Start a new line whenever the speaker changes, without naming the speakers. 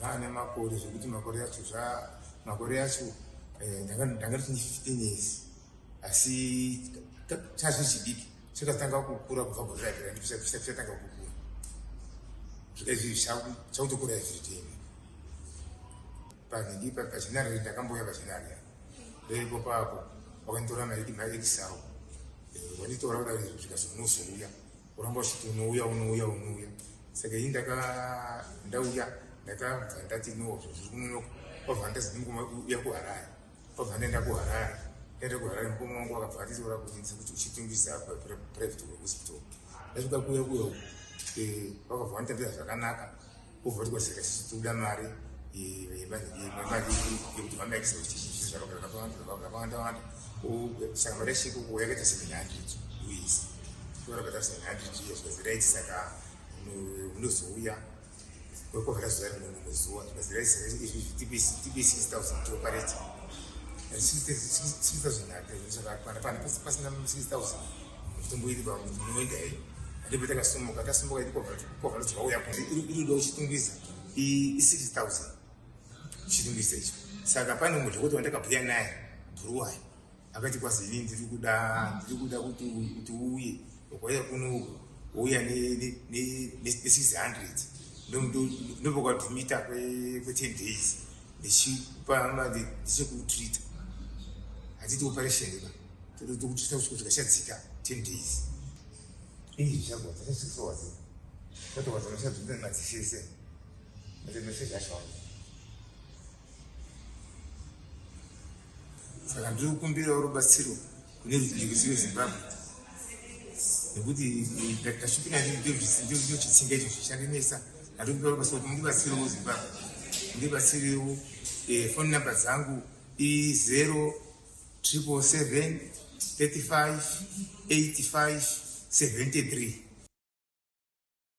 Pane makore zvekuti makore acho zva makore acho eh, ndanga ndanga ndine 15 years asi chazvo chidiki chakatanga kukura kubva gore rapera ndichatanga kukura svika izvi chakutokura everyday panhingi pachinari ndakambouya pachinari ndiripo papo wakanditora maexau eh, wanditora kudai zvikazvi unozouya uramba uchiti unouya unouya unouya saka ini ndaka ndauya ndakabva ndati no zviri kunonoka kwabva ndazi ndimukoma uya kuharare kwabva ndaenda kuharare ndaenda kuharare mukoma wangu akabva atitora kuti kuti uchitungisa private hospital ndasvika kuya kuya uku eh, vakabva vanditambira zvakanaka kubva kuti kwaseka sisi tikuda mari yemari yekuti vamaikisa kuti zvakawanda wanda saka mari yachiko yakaita 700 us yorakaita 700 us zvikanzi right saka unozouya wekovhera zuva rimwe rimwe zuva zvikanzi right saka izvi tipe 6000 tioperate 6000 pasina 6000 mutombo iri pamunoenda here ndipo takasumuka tasumuka iri kovha zvauya iri kuda kuchitungwiza i 6000 chitungwiza icho saka pane mumwe dhokota wandakabhuya naye bhuruwayo akati kwazi ini ndiri kuda ndiri kuda kuti kuti uuye ukauya kuno uku wouya ne 600 ndopakadhumita kwe 10 days ndichipa ndichikutreata hatiti operation ba tokutreata kusvika chadzika 10 days izvi zvagwadza chasvisowadza chatowadza mashadzvita madzisese message acho saka ndiri kukumbirawo rubatsiro kune ruzhinji rwezimbabwe nekuti ndashupika ndochitsinga icho chichandinetsa ndiri kukumbira rubatsiro kuti mundibatsirewo zimbabwe mundibatsirewo eh, phone number dzangu i 0 777 35 85 73.